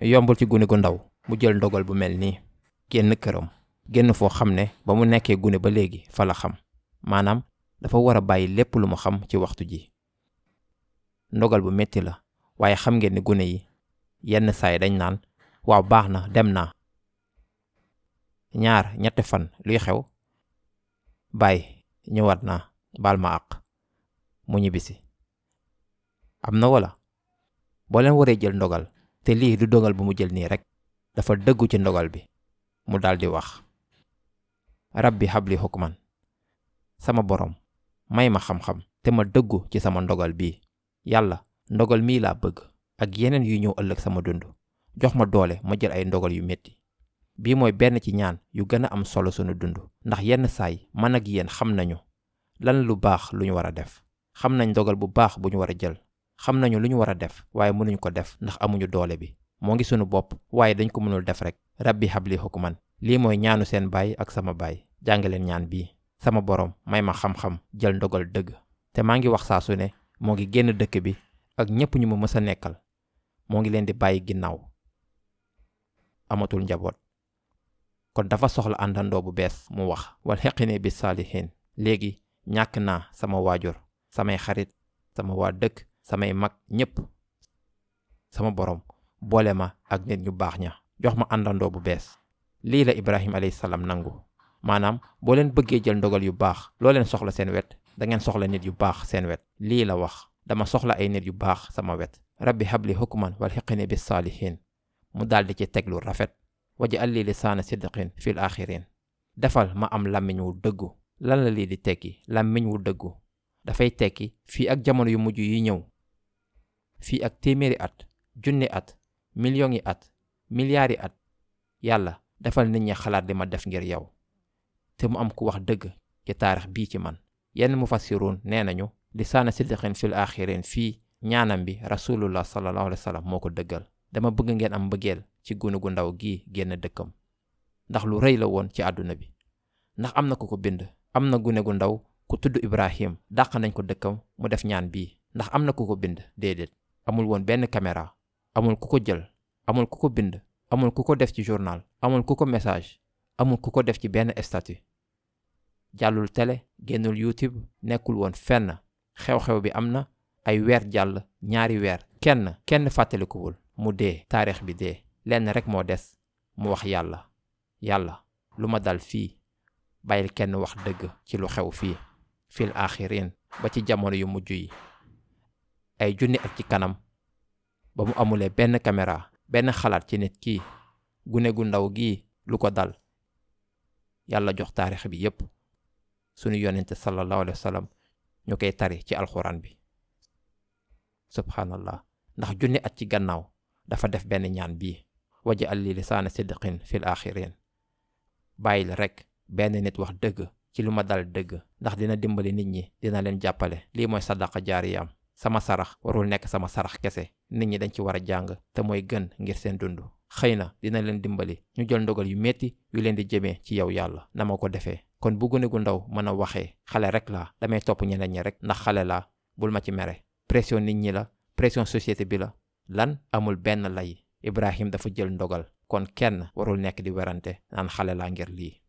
yombul ci gune gu ndaw mu jël ndogal bu mel nii génn këram génn foo xam ne ba mu nekkee gune ba léegi fa la xam maanaam dafa war a bàyyi lépp lu mu xam ci waxtu ji. ndogal bu metti la waaye xam ngeen ni gune yi yenn saay dañ naan waaw baax na dem naa. ñaar ñetti fan luy xew bàyyi ñëwaat naa baal ma àq mu ñibbisi. am na wala boo leen waree jël ndogal te lii du dogal bu mu jël nii rek dafa dëggu ci ndogal bi mu daldi wax rabbi habli hukman sama borom may ma xam-xam te ma dëggu ci sama ndogal bii. yàlla ndogal mii laa bëgg ak yeneen yu ñëw ëllëg sama dund jox ma doole ma jël ay ndogal yu metti. bii mooy benn ci ñaan yu gën a am solo sunu dund ndax yenn saay man ak yéen xam nañu lan lu baax lu ñu war a def xam nañ ndogal bu baax bu ñu war a jël xam nañu lu ñu war a def waaye mënuñ ko def ndax amuñu doole bi moo ngi sunu bopp waaye dañ ko mënul def rek. rabbi habli hukman lii mooy ñaanu seen baay ak sama baay jàngaleen ñaan bii sama borom may ma xam-xam jël ndogal dëgg. te maa ngi wax saa su ne moo ngi génn dëkk bi ak ñépp ñu ma mës a nekkal moo ngi leen di bàyyi ginnaaw amatul njaboot kon dafa soxla àndandoo bu bees mu wax wal xeqine bi saalihin léegi ñàkk naa sama waajur samay xarit sama waa dëkk samay mag ñépp sama borom boole ma ak nit ñu baax ña jox ma àndandoo bu bees. lii la Ibrahim alayhi salaam nangu maanaam boo leen bëggee jël ndogal yu baax loo leen soxla seen wet da ngeen soxla nit yu baax seen wet. lii la wax dama soxla ay nit yu baax sama wet. rabbi habli hukman wal hiqni bis saalihin mu daldi ci teg lu rafet waj'al li lisaana sidqin fil axirin defal ma am làmmiñ wu dëggu. lan la lii di tekki làmmiñ wu dëggu dafay tekki fii ak jamono yu mujj yi ñëw fii ak téeméeri at junni at millions yi at milliards yi at yàlla defal nit ñi xalaat li ma def ngir yow te mu am ku wax dëgg ci taarix bii ci man. yenn mufassiruun nee nañu lisaana sidqin fil axirin fii ñaanam bi rasulullah sallallahu alayhi wa sallam moo ko dëggal. dama bëgg ngeen am mbëggeel ci gune gu ndaw gii génn dëkkam ndax lu rëy la woon ci àdduna bi ndax am na ku ko bind. am na gune gu ndaw ku tudd Ibrahim dàq nañ ko dëkkam mu def ñaan bii ndax am na ku ko bind. déedéet amul woon benn caméra amul ku ko jël amul ku ko bind amul ku ko def ci journal amul ku ko message amul ku ko def ci benn statut jàllul télé génnul YouTube nekkul woon fenn. xew-xew bi am na ay weer jàll ñaari weer kenn fàttalikuwul mu dee taarix bi dee lenn rek moo des mu wax yàlla lu ma dal fii bàyyil kenn wax dëgg ci lu xew fii fil axirin ba ci jamono yu mujj yi ay junni ak ci kanam ba mu amulee benn caméra benn xalaat ci nit kii gune gu ndaw gii lu ko dal yàlla jox taarix bi yépp sunu yonente sallallahu alayhi wa sallam ñu koy tari ci alxuraan bi. subhanallah ndax junni at ci gannaaw dafa def benn ñaan bii waj'al li lisaana sidqin fil axirin bàyyil rek benn nit wax dëgg ci lu ma dal dëgg ndax dina dimbali nit ñi dina leen jàppale. lii mooy sadaqa jaariyaam sama sarax warul nekk sama sarax kese nit ñi dañ ci war a jàng te mooy gën ngir seen dund. xëy na dina leen dimbali ñu jël ndogal yu metti yu leen di jëmee ci yow yàlla na ma ko defee. kon bu gune gu ndaw mën a waxee xale rek laa damay topp ñeneen ñi rek ndax xale laa bul ma ci mere. pression nit ñi la pression société bi la lan amul benn lay. Ibrahim dafa jël ndogal kon kenn warul nekk di werante naan xale laa ngir lii.